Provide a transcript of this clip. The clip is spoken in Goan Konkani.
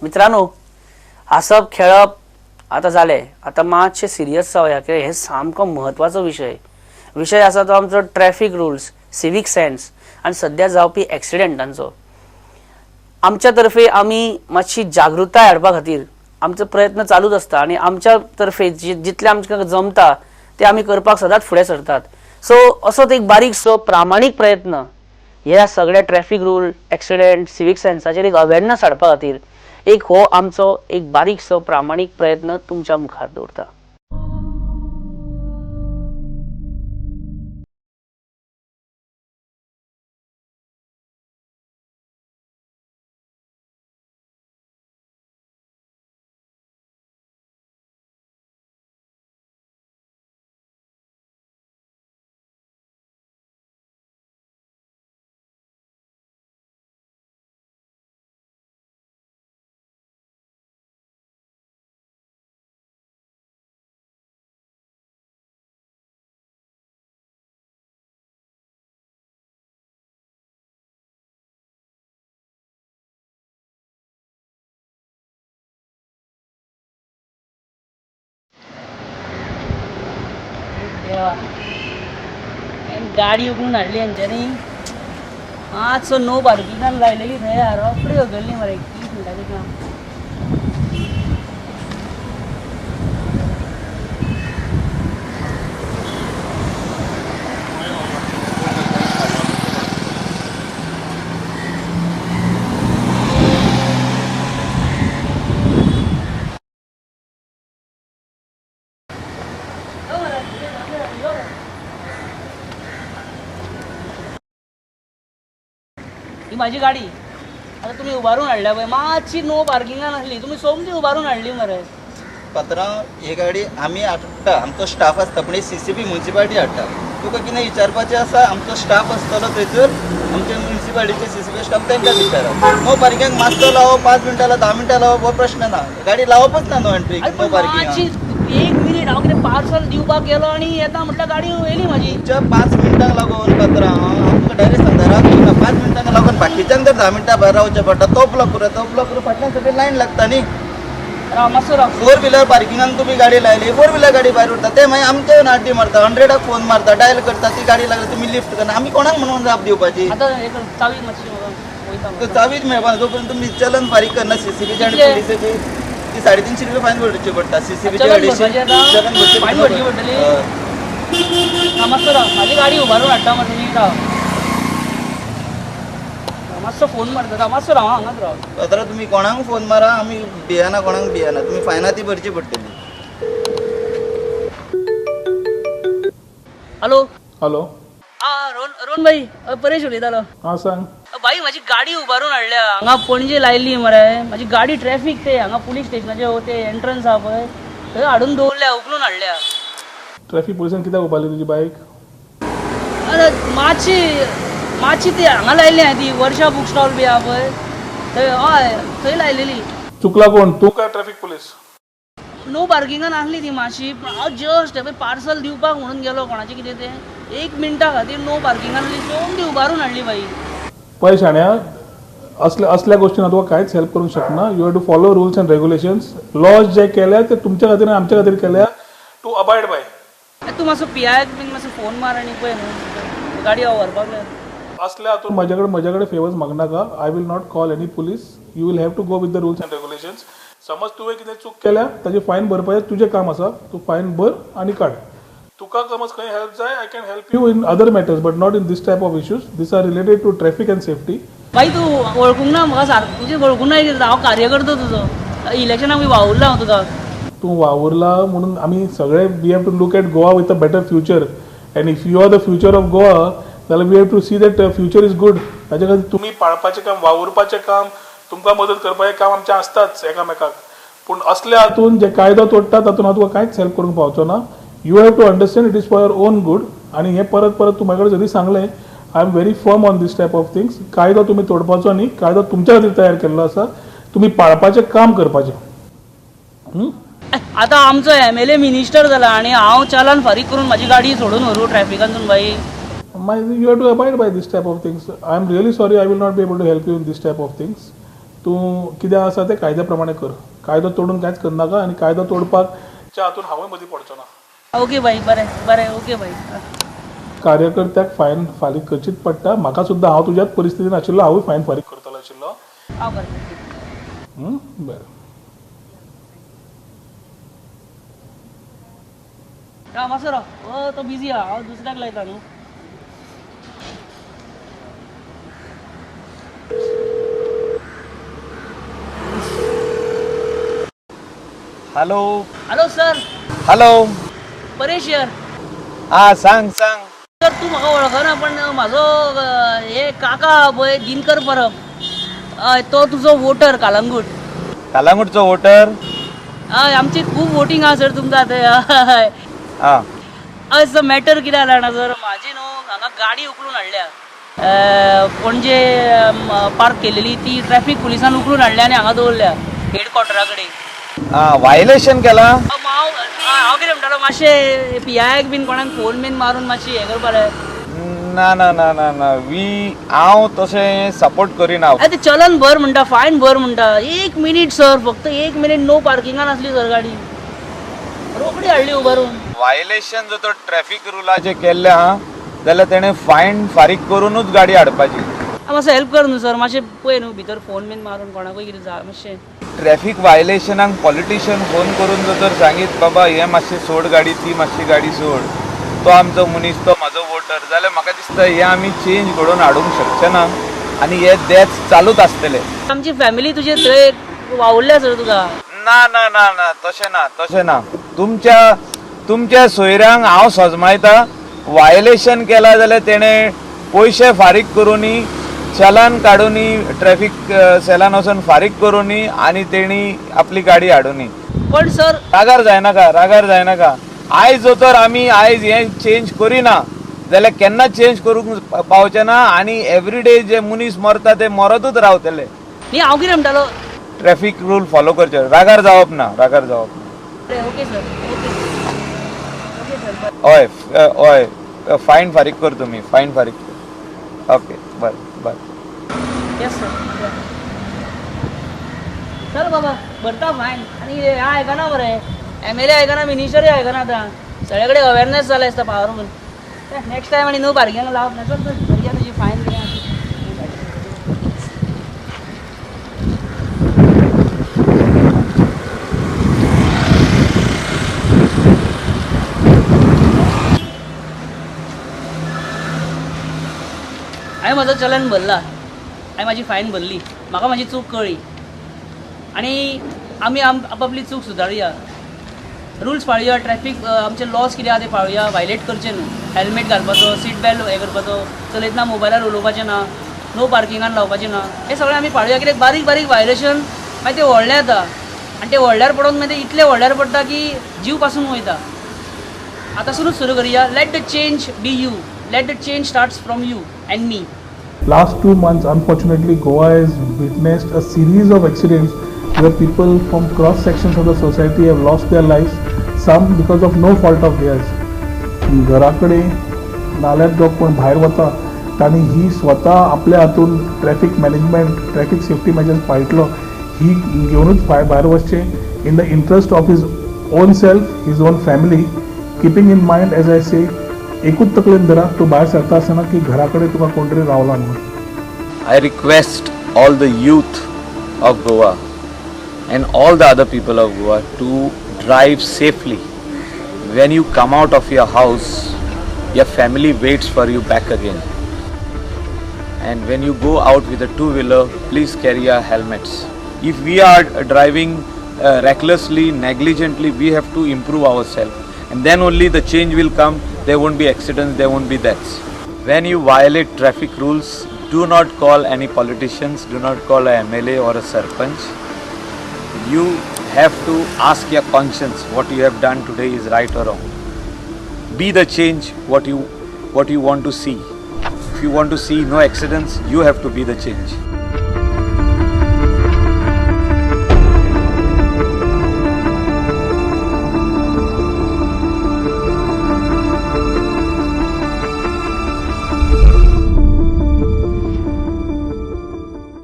मित्रांनो, हांसप खेळप आतां जालें, आतां मातशें सिरियस जावया कित्याक हे सामको म्हत्वाचो विशय. विशय आसा तो आमचो ट्रॅफिक रुल्स, सिवीक सेन्स आनी सद्या जावपी एक्सिडेंटांचो. आमच्या तर्फे आमी मातशी जागृताय हाडपा खातीर आमचो प्रयत्न चालूच आसता आनी आमच्या तर्फे जितलें आमकां जमता ते आमी करपाक सदांच फुडें सरतात. सो असोच एक बारीकसो प्रामाणीक प्रयत्न ह्या सगळ्या ट्रॅफिक रूल, एक्सिडेंट, सिवीक सेन्साचेर एक अवेरनस हाडपा खातीर एक हो आमचो एक बारीकसो प्रामाणीक प्रयत्न तुमच्या मुखार दवरता. गाडी उखलून हाडली हेंच्यांनी, मातसो नो पार्किंगान लायलेली थंय रोखडी उखल्ली मरे. 30 मिनटाचें काम. ही माझी गाडी आता तुम्ही उबारून हाडल्या पळय, मातशी नो पार्किंगान आसली, तुमी सोमती उबारून हाडली मरे. पात्रांव, ही गाडी आमी हाडटा, आमचो स्टाफ आसता, पूण ही सीसीबी मुन्सिपालिटी हाडटा. तुका कितें विचारपाचें आसा, आमचो स्टाफ आसतलो थंयसर, आमचे मुन्सिपालिटीचे सीसीबी स्टाफ, तांकां विचारप. नो पार्किंगाक मातसो लावप, 5 मिनटां लावप, 10 मिनटां लावप हो प्रश्न ना. गाडी लावपच ना नो एंट्री, नो पार्किंग. एक मिनीट, हांव कितें पार्सल दिवपाक गेलो आनी येता म्हटल्यार गाडी व्हेली म्हाजी. तुमच्या 5 मिनटांक लागून पात्रांव, हांव तुका डायरेक्ट सांगता, राग येवना. 5 मिनटांक लागून बाकीच्यांक जर 10 मिनटां भायर रावचें पडटा, तो ब्लॉक करूं, तो ब्लॉक करूं, फाटल्यान सगळी लायन लागता न्ही. राव मातसो राव. 4 व्हिलर पार्किंगान तुमी गाडी लायली, 4 व्हिलर गाडी भायर उरता, ते मागीर आमचे येवन आड्डी मारता, 100 फोन मारता, डायल करता, ती गाडी लागली तुमी लिफ्ट करना. आमी कोणाक म्हणून जाप दिवपाची? आतां चावी मातशी वयता. चावीच मेळपाना जोपर्यंत तुमी चलन फारीक करना सीसीबीची आनी पुलिसाची. ती 350 रुपये फायन भरची पडटा. सीसीबीची 250 चलन भरची पडटली. मातसो राव, म्हाजी गाडी उबारून हाडटा मरे तुमी. राव मातसो फोन मारता, मातसो राव हांगाच राव. पात्रा, तुमी कोणाक फोन मारा, आमी भियेना, कोणाक भियेना, तुमी फायनां ती भरची पडटली. हॅलो. हॅलो. हा रोहन भाई, परेश उलयतालो. हां सांग भाई, म्हाजी गाडी उबारून हाडल्या हांगा पणजे लायली मरे. म्हाजी गाडी ट्रॅफिक ते हांगा पुलीस स्टेशनाचे ते एंट्रन्स आहा पळय थंय हाडून दवरल्या, उखलून हाडल्या. ट्रॅफिक पुलिसान कित्याक उबारली तुजी बायक? अरे मातशी मातशी ती हांगा लायली हांवें, ती वर्षा बूक स्टॉल बी आहा पळय थंय, हय थंय लायलेली. चुकला कोण, तूं काय ट्रॅफिक पुलीस? नो पार्किंगान आसली ती मातशी, पूण हांव जस्ट पळय पार्सल दिवपाक म्हणून गेलो कोणाचें कितें तें, 1 मिनटा खातीर नो पार्किंगान आसली, सोमती उबारून हाडली बाई. पळय शाण्या, असल्या असल्या गोश्टीन हांव तुका कांयच हेल्प करूंक शकना. You have to follow rules and regulations. Laws जे केल्या ते तुमच्या खातीर आनी आमच्या खातीर केल्या, टू अबायड बाय. तूं मातसो पी आयक बीन मातसो फोन मार आनी पळय न्हू गाडी हांव व्हरपाक जाय. असल्या हातून म्हज्या कडेन favours मागनाका. I will not call any police. You will have to go with the rules and regulations. समज तुवें कितें चूक केल्या, ताजी फायन भरपाचें तुजें काम आसा, तूं फायन भर आनी काड. तुका समज खंय हेल्प जाय, I can help you in other matters, but not in this type of issues. This are related to traffic and safety. बाई, तूं वळखूंक ना म्हाका सारको, म्हणजे वळखूंक ना कितें, हांव कार्यकर्तो तुजो, इलेक्शनाक बी वावुरला हांव तुका. तूं वावुरला म्हणून आमी सगळे we have to look at Goa with a better future, and if you are the future of Goa जाल्यार we have to see that future is good. ताजे खातीर तुमी पाळपाचें काम, वावुरपाचें काम, तुमकां मदत करपाचें काम आमचें आसताच एकामेकाक. पूण असल्या हातून जे कायदो तोडटा तातूंत हांव तुका कांयच हेल्प करूंक पावचो ना. You have to understand it is for your own good. आनी हें परत परत तुमचे कडेन जरी सांगलें, I am very firm on this type of things. कायदो तुमी तोडपाचो न्ही. कायदो तुमच्या खातीर तयार केल्लो आसा, तुमी पाळपाचें काम करपाचें. आतां आमचो एमएलए मिनिस्टर जाला आनी हांव चलन फारीक करून म्हाजी गाडी सोडून व्हरूं ट्रॅफिकांतून बाई? You have to abide by this type of things. I am really sorry, I will not be able to help you in this type of things. तूं कितें आसा तें कायद्या प्रमाणे कर. कायदो तोडून कांयच करनाका आनी कायदो तोडपाच्या हातून हांवूय मदीं पडचो ना. ओके भाई, बरें बरें, ओके भाई. कार्यकर्त्याक फायन फारीक करचीच पडटा. म्हाका सुद्दां, हांव तुज्याच परिस्थितीन आशिल्लो, हांवूय फायन फारीक करतलो आशिल्लो. हांव बरें. बरें. राव मातसो राव, तो बिजी आहा, हांव दुसऱ्याक लायता न्हू. Hello. Hello sir. Hello. Paresh here. हा, सांग सांग. सर, तूं म्हाका वळखना, पण म्हाजो हे काका पळय दिनकर परब, हय, तो तुजो वोटर कालंगूट. कालांगूटचो वोटर? हय, आमची खूब वोटींग आहा सर तुमकां थंय. हय. हा. हय सर, मॅटर कितें जालां जाणा सर, म्हाजी न्हू हांगा गाडी उखलून हाडल्या, पणजे पार्क केलेली, ती ट्रॅफीक पुलिसान उखलून हाडल्या आनी हांगा दवरल्या हेड क्वॉर्टरा कडेन. हा, व्हायलेशन केला? हांव हांव कितें म्हणटालो, मातशें पी आयक बीन कोणाक फोन बीन मारून मातशी हें करपा जाय. ना ना ना ना ना, वी हांव तशें सपोर्ट करिना. ते चलन भर म्हणटा, फायन भर म्हणटा. एक मिनीट सर, फक्त एक मिनीट. नो पार्किंगान आसली सर गाडी, रोखडी हाडली उबारून. व्हायलेशन जर तो ट्रॅफिक रुलाचें केल्लें आहा जाल्यार तेणें फायन फारीक करुनूच गाडी हाडपाची. मातसो हेल्प कर न्हू सर, मातशें पळय न्हू भितर फोन बीन मारून कोणाकूय कितें जा मातशें. ट्रॅफिक व्हायलेशनाक पॉलिटिशियन फोन करून जर तर सांगीत बाबा हें मातशें सोड गाडी, ती मातशी गाडी सोड, तो आमचो मनीस, तो म्हाजो वोटर, जाल्यार म्हाका दिसता हें आमी चेंज घडोवन हाडूंक शकचे ना आनी हे डेथ्स चालूच आसतले. आमची फॅमिली तुजे थंय वावुरल्या सर तुका. ना ना ना ना, तशें ना, तशें ना. तुमच्या तुमच्या सोयऱ्यांक हांव सजमायता. व्हायलेशन केला जाल्यार तेणें पयशे फारीक करुनी, चलान काडुनी, ट्रॅफिक सेलान वचून फारीक करुनी आनी तेणी आपली गाडी हाडुनी. पण सर, रागार जायनाका, रागार जायनाका. आयज जर तर आमी आयज हें चेंज करिना जाल्यार केन्ना चेंज करूंक पावचे ना आनी एवरी डे जे मनीस मरता ते मरतूच रावतले. न्ही, हांव कितें म्हणटालो, ट्रॅफिक रूल फॉलो करचे. रागार जावप ना, रागार जावप ना. Okay sir, okay okay sir. हय हय, फायन फारीक कर तुमी, फायन फारीक कर. ओके, बरें बरें. Yes sir. चल बाबा, भरता फायन. आनी हे आयकना मरे, एम एल ए आयकना, मिनिस्टरूय आयकना. आतां सगळे कडेन अवेरनेस जालें दिसता पावरफूल. नेक्स्ट टायम आनी न्हू पार्किंगाक लावप ना. चल चल, भरया तुजी फायन कितें आसा. हांवें म्हजो चलन भरला, हांवें म्हाजी फायन भरली, म्हाका म्हाजी चूक कळ्ळी आनी आमी आपापली चूक सुदारुया, रुल्स पाळुया, ट्रॅफीक आमचे लॉज कितें आहा ते पाळुया, वायलेट करचे न्हू. हेल्मेट घालपाचो, सीट बेल्ट हें करपाचो, चलयतना मोबायलार उलोवपाचें ना, नो पार्किंगान लावपाचें ना, हें सगळें आमी पाळुया. कित्याक बारीक बारीक वायलेशन मागीर ते व्हडलें जाता आनी ते व्हडल्यार पडोन मागीर ते इतले व्हडल्यार पडटा की जीव पासून वयता. आतांसुनूच सुरू करुया. Let the change be you, let the change starts from you and me. Last 2 months, unfortunately, Goa has witnessed a series of accidents where people from cross sections of the society have lost their lives, some because of no fault of theirs. घरा कडेन नाल्यार जो कोण भायर वता तांणी ही स्वता आपल्या हातून traffic management, traffic safety measures पाळटलो ही घेवनूच भायर वचचें, in the interest of his own self, his own family, keeping in mind, as I say, एकूच तकलेन धरा, तूं भायर सरता आसतना की घरा कडेन तुका कोण तरी रावला म्हणून. I request all the youth of Goa and all the other people of Goa to drive safely. When you come out of your house, your family waits for you back again. And when you go out with a two wheeler, please carry your helmets. If we are driving recklessly, negligently, we have to improve ourselves. And then only the change will come. There won't be accidents, there won't be deaths. When you violate traffic rules, do not call any politicians, do not call a MLA or a sarpanch. You have to ask your conscience what you have done today is right or wrong. Be the change what you want to see. If you want to see no accidents, you have to be the change.